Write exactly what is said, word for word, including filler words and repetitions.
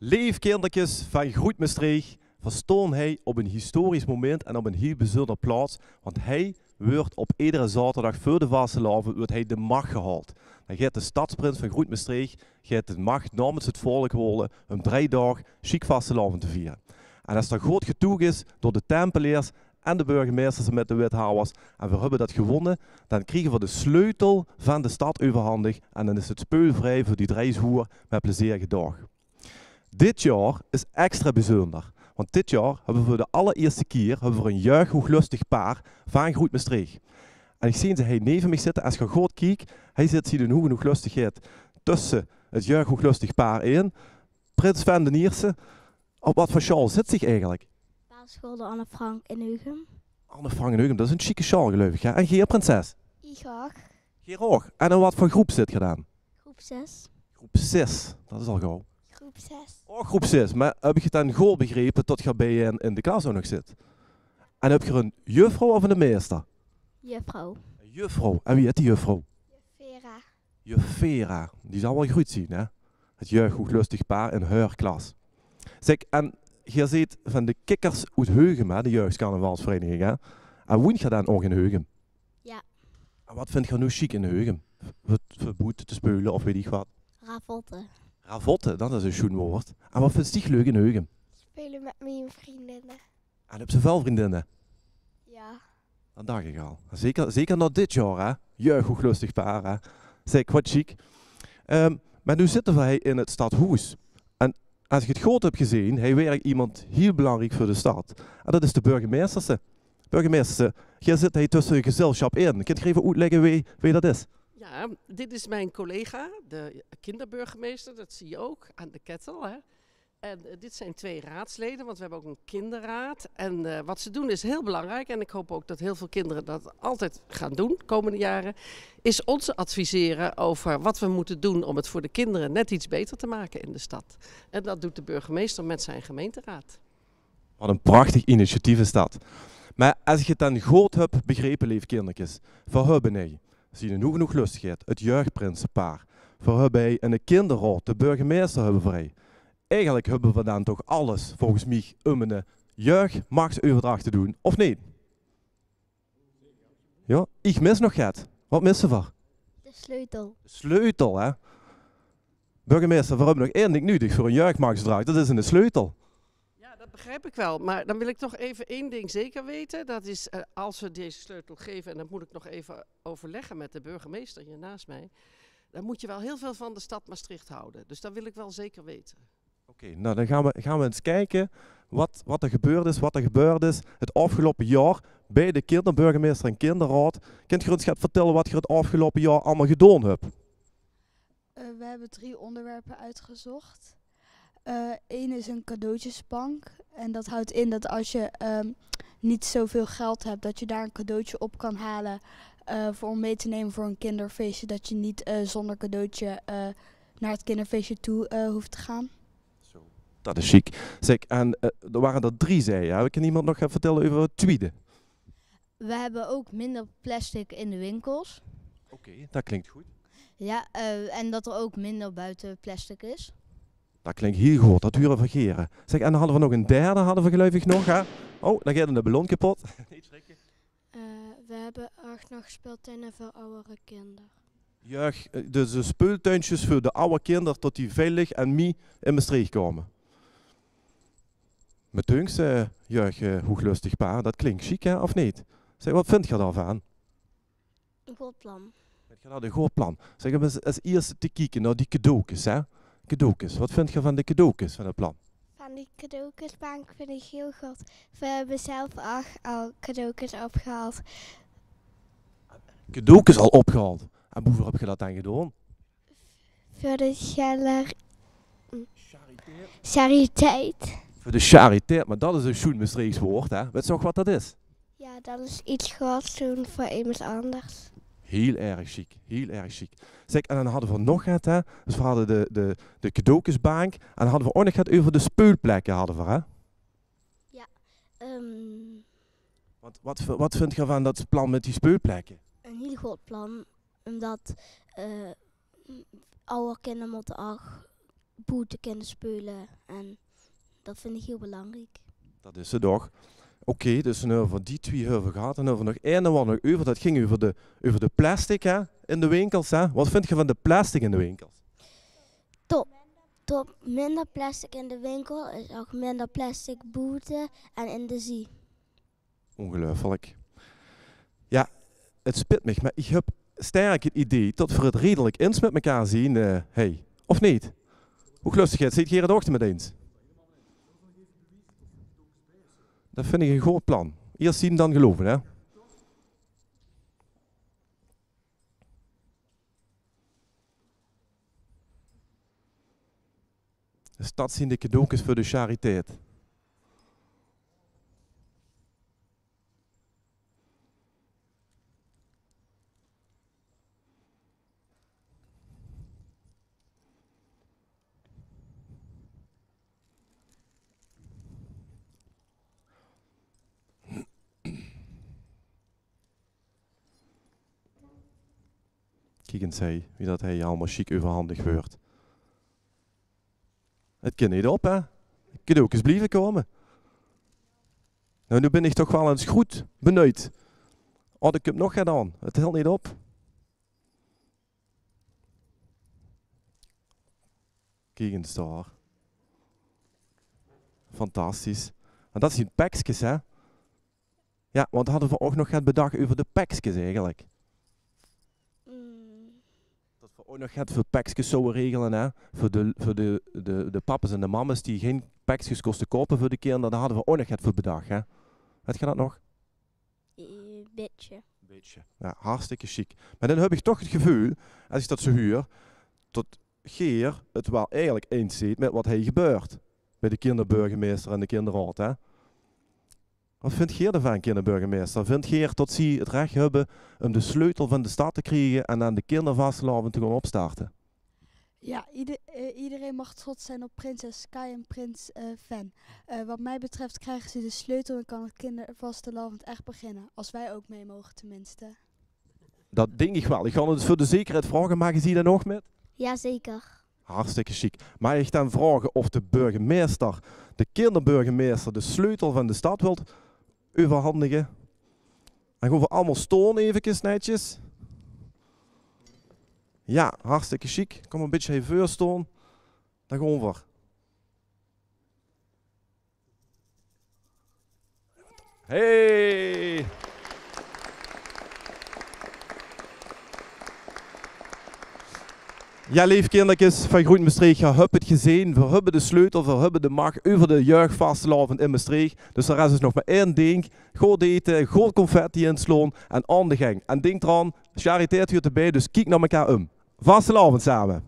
Leef kinderkes vaan Groet Mestreech, veer stoon hei op 'n historisch moment en op 'n hiel bezunder plaots, want hei weurt op edere zaoterdag veur de vastelaovend weurt hei de mach gehaold. Daan geit de stadsprins vaan Groet Mestreech, geit de mach naomens 't volk hole um drei daog sjiek vastelaovend te viere. En es dat good getoeg is door de Tempeleers en de burgemeisters mèt de wethaovers, en veer höbbe dat gewonne, daan kriege veer de sleutel vaan de stad euverhandig en daan is 't speul vrij veur die drei zwoer mèt plezeer gedaog. Dit jaor is extra bezunder, want dit jaor höbbe veer veur de allerierste kier höbbe veer 'n jeughoeglöstig paar vaan Groet Mestreech. En iech zien ze hei neve miech zitte. Es geer good kiek, hei zit zien hoeg en hoeglöstigheid tösse 't jeughoeglöstig paar in. Prins Sven d'n Ierste, op wat veur sjaol zits diech eigelek? Basissjool de Anne Frank in Heugem. Anne Frank in Heugem, dat is 'n sjieke sjaol, geluif iech, hè? En geer, prinses? Iech ouch. Geer ouch. En in wat veur groep zit geer daan? Groep zes. Groep zes, dat is al gauw. Groep zes. Oh, groep zes. Meh höb iech 't daan good begrepe tot geer bij hen in de klas ouch nog zit? En höb geer 'n juffrouw of 'ne meister? Juffrouw. 'n Juffrouw. En wie heit die juffrouw? Juf Vera. Juf Vera. Die zal wel groet zien, hè? 't Jeughoeglöstig paar in häör klas. Zèk, en geer zeet vaan de Kikkers oet Heugem, hè, de jeugdcarnavalsvereiniging, hè? En woent geer daan ouch in Heugem? Jao. En wat vint geer noe sjiek in Heugem? Wat veur boete te speule of weit iech wat? Ravotte. Ravotte, dat is e sjoen woord. En wat vinds diech leuk in Heugem? Speule mèt mien vrundinne. En höbs diech väöl vrundinne? Jao. Dat dach iech al. Zeker, zeker nao dit jaor, hè? Jeughoeglöstig paar, hè? Zèk, wat sjiek. Ehm, meh noe zitte veer hei in 't stadhoes. En es iech 't good höb gezeen, hei wèrk iemes hiel belaankriek veur de stad. En dat is de burgemeisterse. Burgemeisterse, geer zit hei tösse e gezelsjap in. Kint geer eve oetlègke wee, wee dat is? Ja, dit is mijn collega, de kinderburgemeester. Dat zie je ook aan de kettel, hè. En, eh, dit zijn twee raadsleden, want we hebben ook een kinderraad. En, eh, wat ze doen is heel belangrijk. En ik hoop ook dat heel veel kinderen dat altijd gaan doen de komende jaren. Is ons adviseren over wat we moeten doen om het voor de kinderen net iets beter te maken in de stad. En dat doet de burgemeester met zijn gemeenteraad. Wat 'n prachtig initiatief is dat. Meh es iech 't daan good höb begrepe, leef kinderkes, veer höbbe hei zien hoeg en hoeglöstigheid, 't jeugdprinsepaar. Veer höbbe hei 'ne kinderraod, de burgemeister höbbe veer hei. Eigelek höbbe veer daan toch alles, volges miech, um 'n jeugdmachtseuverdrach te doen, of neet? Jao, iech mis nog get. Wat misse veer? De sleutel. Sleutel, hè? Burgemeister, veer höbbe nog ein dink nudig veur 'n jeugdmachtseuverdrach. Dat is 'ne sleutel. Ja, dat begrijp ik wel. Maar dan wil ik toch even één ding zeker weten. Dat is, eh, als we deze sleutel geven, en dat moet ik nog even overleggen met de burgemeester hier naast mij, dan moet je wel heel veel van de stad Maastricht houden. Dus dat wil ik wel zeker weten. Oké, nou, dan gaon veer, gaon veer ins kieke wat, wat d'r gebeurd is, wat d'r gebeurd is 't aofgeloupe jaor bij de kinderburgemeister en kinderraod. Kint geer ins get vertèlle wat geer 't aofgeloupe jaor allemaol gedoon höb? Eh, we hebben drie onderwerpen uitgezocht. Eh, één is een cadeautjesbank. En dat houdt in dat als je, ehm, niet zoveel geld hebt, dat je daar een cadeautje op kan halen, eh, voor, om mee te nemen voor een kinderfeestje. Dat je niet, eh, zonder cadeautje, eh, naar het kinderfeestje toe, eh, hoeft te gaan. Zo. Dat is sjiek. Zèk, en, eh, d'r wore d'r drie, zag geer, hè? Kint iemes nog get vertèlle euver 't twiede? We hebben ook minder plastic in de winkels. Oké, dat klink good. Ja, eh, en dat er ook minder buiten plastic is. Dat klink hiel good, dat hure veer gere. Zèk, en daan hadde veer nog 'n derde, hadde veer geluif iech nog, hè? Oh, daan geit 'ne ballon kepot. Neet schrikke. Eh, we hebben acht nachtspeeltuinen voor oudere kinderen. Jeugd, eh, dus de speultuinsjes veur de awwer kinder, tot die veilig en mie in Mestreech koume. Meh dunks, eh, jeugd, eh, hoeglöstig paar, dat klink sjiek, hè, of neet? Zèk, wat vint geer daovaan? E good plan. Vint geer dat e good plan? Zèk, um ins es ierste te kieke nao die cadeaukes, hè? Cadeaukes. Wat vint geer vaan de cadeaukes vaan 't plan? Vaan die cadeaukesbank vind ik heel goed. We hebben zelf ook al cadeaukes opgehaald. Cadeaukes al opgehaold? En boeveur höb geer dat daan gedoon? Veur de chari-, chariteit. Veur de chariteit, meh dat is e sjoen Mestreechs woord, hè? Wèts diech nog wat dat is? Ja, dat is iets goods doen voor iemand anders. Hiel erg sjiek, hiel erg sjiek. Zèk, en daan hadde veer nog get, hè? Dus veer hadde de, de, de cadeaukesbank en daan hadde veer ouch nog get euver de speulplekke, hadde veer, hè? Ja, ehm, wat, wat, wat vint geer vaan dat plan mèt die speulplekke? Een heel goed plan, omdat, eh, alle kinderen moeten ook boete kinne speule. En dat vind ich hiel belangriek. Dat is 't toch. Oké, dus noe höbbe v'r die twie höbbe v'r gehad. En höbbe v'r nog eine, waat nog euver, dat ging euver de, euver de plastic, hè, in de winkels, hè. Waat vindj geer van de plastic in de winkels? Top. Top. Minder plastic in de winkel is ouch minder plastic boete en in de zie. Óngeluifelik. Jao, 't spit mich, mer ich höb sterk 't idee tot v'r 't redelik ins mit mekaar zeen, eh, hey. Of neet? Wie löstig is 't? Zeet geer 't ouch mit ins? Dat vind ich ein good plan. Iers zeen, dan geluive, hè? Dus dat zeen de cadeaukes veur de chariteit. Kiek ins, hè, wie dat hie allemaol sjiek euverhandig weurt. 't Kin neet op, hè? Cadeaukes blieve kómme. Noe, noe bin ich toch waal ins good benuujd. Oh, d'r kump nog get aan. 't Hiltj neet op. Kiek ins dao. Fantastisch. En dat zeen pekskes, hè? Jao, want hadde v'r ouch nog get bedach euver de pekskes eigelik? Mm. Dat v'r ouch nog get veur pekskes zouwe regele, hè? Veur de, veur de, de, de papa's en de mama's die gein pekskes kóste koupe veur de kinder, dao hadde v'r ouch nog get veur bedach, hè? Wèt geer dat nog? Eh, bietje. Bietje. Jao, hartstikke sjiek. Mer dan höb ich toch 't geveul, es ich dat zoe huur, tot geer 't waal eigelik ins zeet mit wat hie gebeurt. Bie de kinderburgemeister en de kinderraod, hè? Wat vindj geer d'rvan, kinderburgemeister? Vindj geer tot zie 't rech höbbe um de sleutel van de stad te kriege en dan de kindervastelaovend te gaon opstarte? Ja, ieder-, eh, iedereen mag trots zijn op prinses Sky en prins, eh, Fen. Eh, wat mij betreft krijgen ze de sleutel en kan het kindervastelaovend echt beginnen. Als wij ook mee mogen, tenminste. Dat dink ich waal. Ich gaon 't dus veur de zekerheid vraoge, mage zie dan ouch mit? Jazeker. Hartstikke sjiek. Maag ich dan vraoge of de burgemeister, de kinderburgemeister, de sleutel van de stad wilt euverhandige? Dan gaon v'r allemaol staon, eventjes netjes. Ja, hartstikke sjiek. Kom 'n bietje hie veur staon. Dan gaon v'r. Hey! Ja, leef kinderkes van Groet Mestreech, geer höb 't gezeen. Veer höbbe de sleutel, veer höbbe de mach euver de jeugvastelaovend in Mestreech. Dus d'r is dus nog mer ein dink. Good ete, good confetti insloon en aan de gang. En dink d'raan, chariteit huurt d'rbie, dus kiek nao mekaar um. Vastelaovend same!